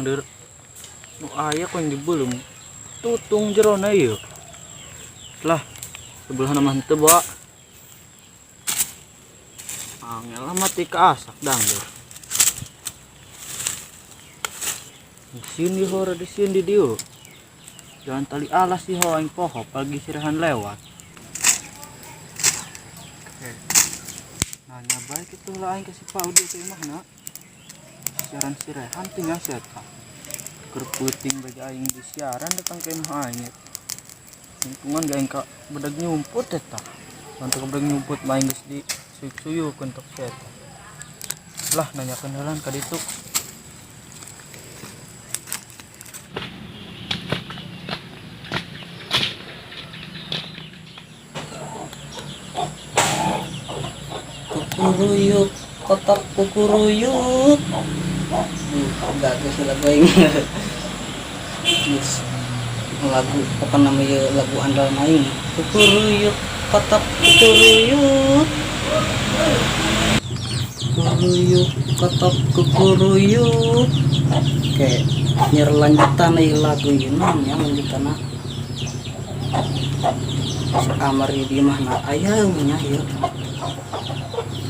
Dangder nu aya ku yang dibelum tutung jerona ieu. Lah, sebelah mah henteu bawa. Angel mati ka asak dangder. Sieun di hora di sieun di dieu. Jalan tali alas sih ho aing poho pagi sirahan lewat. Oke. Nanya baik itu lah aing kasih Pak Udu ke imahna. Siaran sirehan tinggal si eta. Keur peuting bagi aing di siaran datang ke imah aing. Lingkungan ge aing ka bedag nyumput eta. Untuk bedag nyumput mah aing geus di suyuk-suyuk untuk si eta. Lah nanyakeun heulan ka ditu. Kukuruyuk, kotak kukuruyuk. Gagal sih lagu aing. Yes. Lagu pokoknya namanya lagu andalan aing. Kukuruyuk, kotak kukuruyuk. Kukuruyuk, kotak kukuruyuk. Oke, nyer lanjutan ieu lagu ieu naon ya lanjutanna. Si Amar di mana aya nya ieu.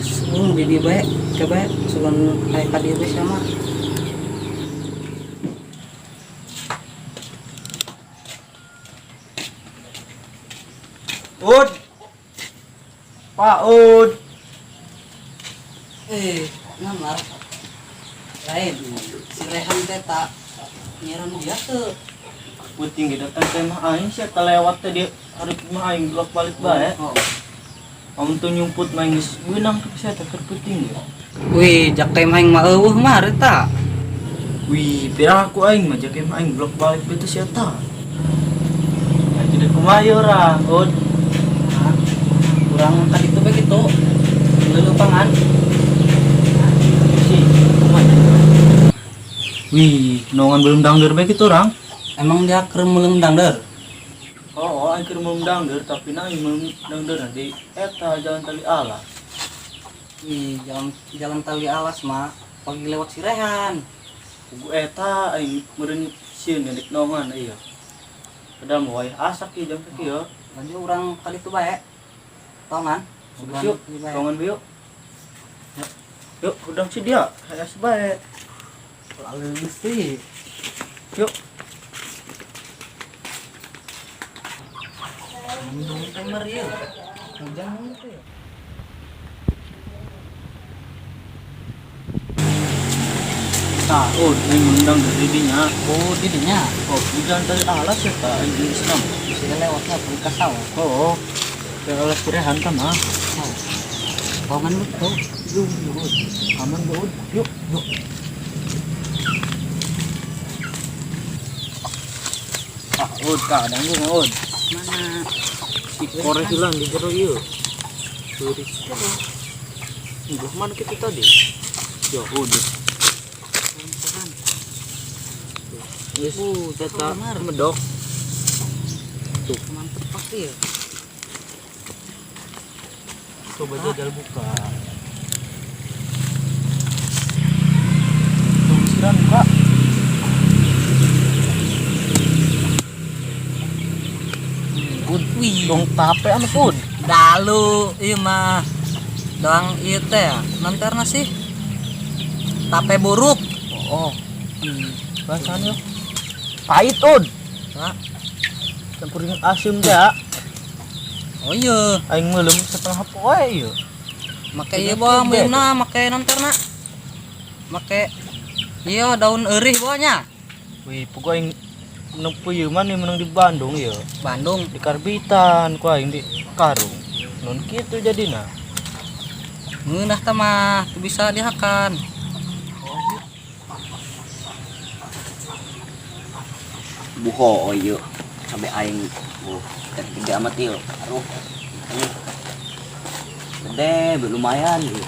Sugun di dieu bae, ke bae sugun aya ka dieu bae sia mah. Ud. Pak Ud. Namar. Lain si Rehan teh tak nyiran dia teu. Puting ge datang ke imah aing sia lewat teh dia hareup imah aing bolak balik bae. Oh. Amun teu nyumput mah geus beunang tuh sia teh keur peuting ge. Wih, jak teh mah aing mah eueuh mah eta. Wih, pirang aku aing mah jak imah aing bolak balik bae teh sia ta. Ya jadi kumaha ieu urang, Ud? Nah, urang tadi tuh begitu. Leulepangan. Si, kumaha? Wih, nongan belum dangder bae kitu urang. Emang dia keur meuleum dangder? Oh, aing keur meuleum dangder tapi na aing meuleum dangder di eta jalan tali alas. Wih, jalan jalan tali alas mah pagi lewat Sirehan. Kugu eta aing meureun sieun ngedik nongan ieu. Padahal mah wayah asak ieu jam sakieu. Lanjut urang kali itu bae. Tongan. Yuk, tongan yuk. Yuk, udang si dia, saya sebae. Lalu sih. Yuk. Mendung timer ieu. Hujan teh ya. Nah, oh, aing mendang dari dinya. Oh, didinya. Oh, di jalan tali alas ya, Pak. Aing geus nama. Bisa lewatnya pergi ke sawah. Oh, ke alas Sirehan tah mah. Oh. Tongan lu tuh. Yuk, yuk, aman bu. Yuk, yuk. Ah, ud, kadang gue ud. Mana? Si kore hilang di jero ieu. Turis. Belah mana kita tadi? Ya, udah. Yes, eta medok. Tuh, Mantep pasti ya. Coba jajal buka. Tuh, siran buka. Ud, Wih. dong tape amat ud. Dalu ieu mah. Doang ieu teh ya. Nanterna sih. Tape buruk. Oh. Rasanya pahit ud. Hah? Campur dengan asim teh ya. Oh iya, Aing meuleum setengah poe ieu. Make ieu bawa meuleumna, make nanterna. Make iya daun eurih bawa nya. Wih, pugu aing menang puyeuh mah nih menang di Bandung ieu. Bandung di Karbitan ku aing di karung. Nun kitu jadina. Ngeunah tah mah teu bisa dihakan. Buho ieu sampai aing buh teh gede amat ieu. Aduh. Ini gede lumayan ieu.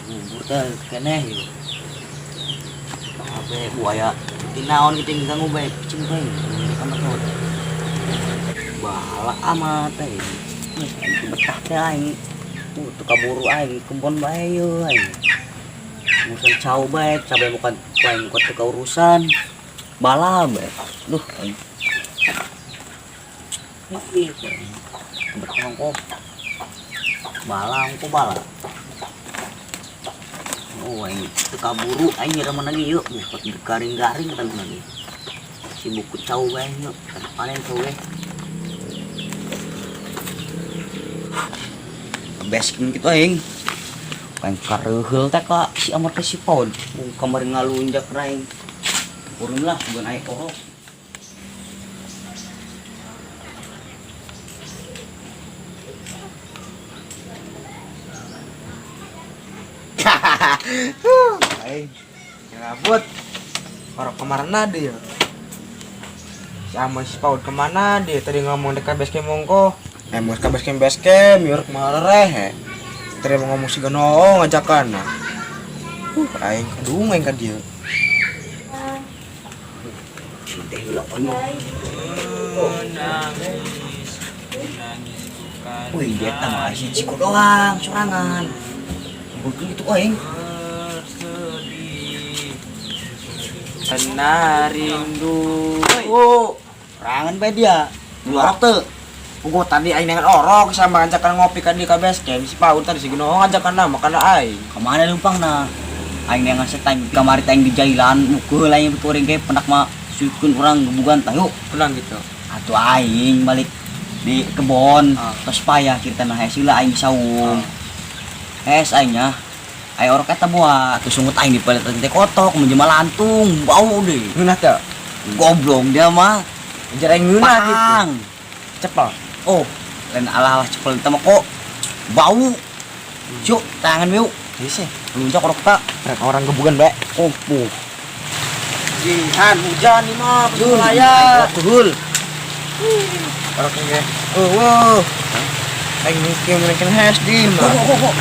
Bubur teh keneh ieu. Abe buaya di naon kitu ganggu bae cing bae. Amat tuh. Balak amat teh. Aing betah teh aing. Tuh kaburu aing kebon bae ieu aing. Urusan cau bae, cabe bukan lain bukan teu urusan. Bala bae. Duh, aing. Ih, berkong kok. Bala engko bala. Oh, aing teu kaburu aing nyireman lagi yuk. Bukan garing-garing kan lagi. Sibuk ku cau bae yuk. Panen cau we. Basecamp gitu aing. Kan kareuheul teh ka si Amar teh si Paud. Kamari ngalunjak aing. Urun lah bukan aing orok. Aing ngelabut. Orok kemana dia? Si Amar si Paud kemana dia? Tadi ngomong dekat basecamp mongko. Mau ke basecamp basecamp, yur kemana reh? Tadi mau ngomong si Gano ngajakan. Aing kadung aing ka dia. Wih, dia tambah si Ciko doang, sorangan. Begitu itu aing. Kena rindu. Oh, sorangan bae dia. Lu orok teu. Gua tadi aing dengan orok sama ngajakan ngopi kan di ka basecamp si Paud tadi si Gano ngajakan nama kana aing. Kemana lumpang na? Aing dengan setan kamari teh di jailan mukul aing kuring ge penak mah sukun urang gebugan tah yuk. Pulang gitu. Atuh aing balik di kebon tos payah cerita nah hes heula aing saung. Hes aing nya. Aing orok eta buah atuh sungut aing di pelet teh kotok mun jelema lantung bau deh. Ngeunah teu? Goblok dia mah. Ajar aing ngeunah gitu. Pang. Cepel. Oh, lain alah-alah cepel eta mah kok bau. Cuk, tangan yuk. Iya sih. Lunjak orok tak. Mereka orang gebugan bae. Oh, puh. Jihan hujan nih mah pesulaya. Hul. Orok ge. Oh, wow. Aing mungkin mungkin hes di mah. Kok kok kok.